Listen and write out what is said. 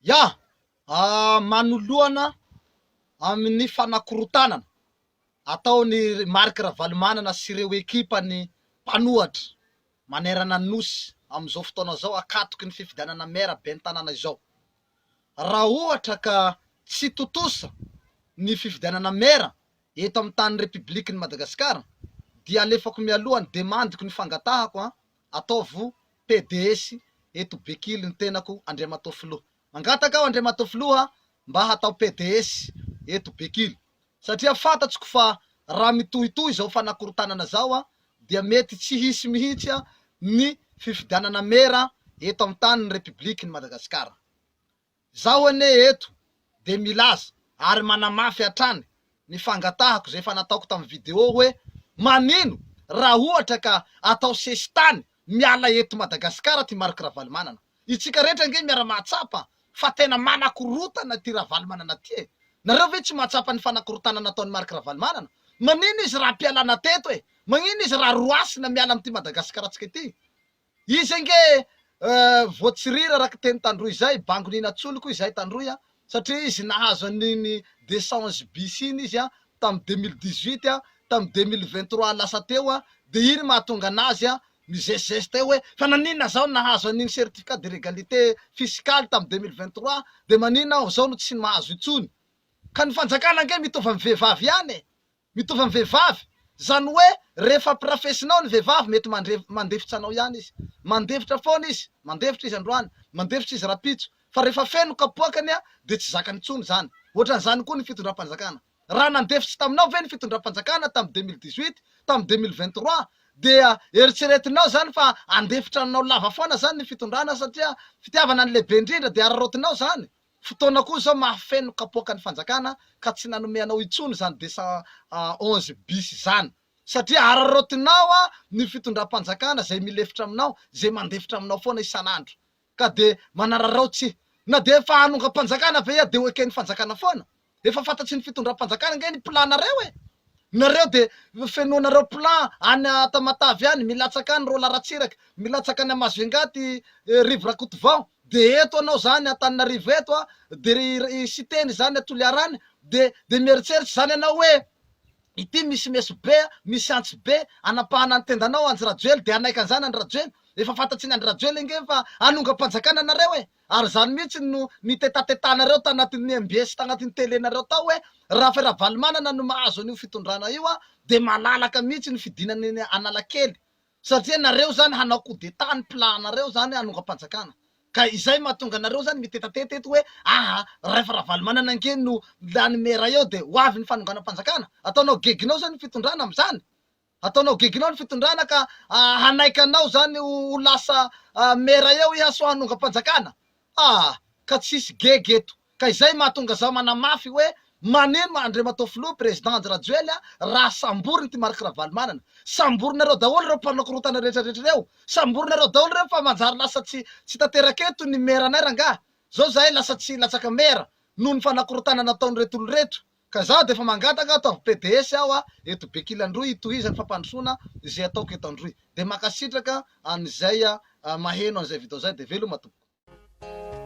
Ya! Manoloana amin'ny fanakorontanana ataon'i Marc Ravalomanana sy ireo ekipany mpanohatra manerana ny Nosy amin'izao fotoana izao akatoky ny fifidianana maire ben'ny tanàna izao. Raha ohatra ka tsy tontosa ny fifidianana maire eto amin'ny tanin'ny Repiblikin'i Madagasikara dia alefako mialoha ny demandiko ny fangatahako an, ataovo pds eto Bekily ny tenako Andriamatoa Filoha. Mangataka aho Andriamatoa Filoha mba hatao pds eto Bekily satria fantatsiko fa raha mitohitohy izao fanakorontanana izao dia mety tsy hisy mihitsy ny fifidianana mera eto amin'ny tanin'ny Repiblikin'i Madagasikara. Izaho anie eto dia milaza ary manamafy hatrany ny fangatahako izay efa nataoko tamin'ny vidéo hoe manino raha ohatra ka atao sesitany miala eto Madagasikara ty Marc Ravalomanana. Itsika rehetra ange miara-mahatsapa fa tena manakorotana ity Ravalomanana ty e! Nareo ve tsy mahatsapa ny fanakorotanana ataon'i Marc Ravalomanana? Manino izy raha ampialana teto e? Magnino izy raha roasina miala amin'ity Madagasikarantsika ity? Izy ange voatsiriry araka teny Tandroy izay, bangonina tsoliko izay Tandroy a, satria izy nahazo an'iny desange bis iny izy a, tamin'ny 2018 a, tamin'ny 2023 lasa teo a, dia iny mahatonga anazy a, mizesizesy teo hoe fa naninona zaho nahazo an'iny certificat de régalité fiscale tamin'ny 2023 dia maninona aho zao no tsy mahazo intsony. Ka ny fanjakana ange mitovy amin'ny vehivavy ihany e! Mitovy amin'ny vehivavy, izany hoe rehefa ampirafesinao ny vehivavy mety mandre mandefitra anao ihany izy, mandefitra foana izy, mandefitra izy androany, mandefitra izy rahampitso, fa rehefa feno kapoakany dia tsy zakany intsony izany. Ohatran'izany koa ny fitondram-panjakana. Raha nandefitra taminao ve ny fitondram-panjakana tamin'ny 2018, tamin'ny 2023 dia eritreretinao izany fa handefitra anao lava foana izany ny fitondrana satria fitiavana ny lehibe indrindra dia araraotinao izany? Fotoana koa izao mahafeno kapoaka ny fanjakana ka tsy nanome anao intsony izany 211 bis izany satria araraotinao ny fitondram-panjakana izay milefitra aminao, izay mandefitra aminao foana isan'andro ka dia manararaotsy na dia efa hanongam-panjakana ve iah dia ho eken'ny fanjakana foana? Efa fantatry ny fitondram-panjakana ange ny plan-nareo e! Nareo dia fenoinareo plan any Tamatave any, milatsaka any Rola Ratsiraka, milatsaka any Majunga ty Rivo Rakotovao, dia eto anao zany Antananarivo eto a, dia ry Siteny zany a Toliara any, dia dia mieritseritra zany ianao hoe ity misy meso be, misy antsy be anapahana ny tendanao Andry Rajoely, dia hanaiky an'izany Andry Rajoely? Efa fantatry ny Andry Rajoely ange fa hanongam-panjakana nareo e! Ary izany mihitsy no nitetatatetanareo tanatin'ny mbs tagnatin'ny tele-nareo tao hoe raha fa Ravalomanana no mahazo an'io fitondrana io dia malalaka mihitsy ny fidinana eny Analakely satria nareo zany hanao coup d'etat ny plan-nareo zany hanongam-panjakana ka izay mahatonga anareo zany mitetateta eto hoe aa rahefa Ravalomanana ange no lany mera eo dia ho avy ny fanonganam-panjakana ataonao geginao zany ny fitondrana amin'izany Ataonao geginao ny fitondrana ka hanaiky anao zany ho lasa mera eo iha sao hanongam-panjakana? Ah! Ka tsisy gegy eto. Ka izay mahatonga zaho manamafy hoe manino Andriamatoa Filoha Président Andry Rajoely raha samboriny ity Marc Ravalomanana. Samborinareo daholo ireo mpanao korontana rehetra rehetra ireo. Samborinareo daholo ireo fa manjary lasa tsy tsy tanteraka eto ny mera anay rangaha. Zao zahay lasa tsy latsaka mera noho ny fanakorontana nataon'ireto olo ireto. Ka zaho dia efa mangataka ataovy pds aho a eto Bekily Androy hitohizany fampandrosoana izay ataoko eto Androy. Dia mankasitraka an'izay maheno an'izay video zay dia veloma tompoko.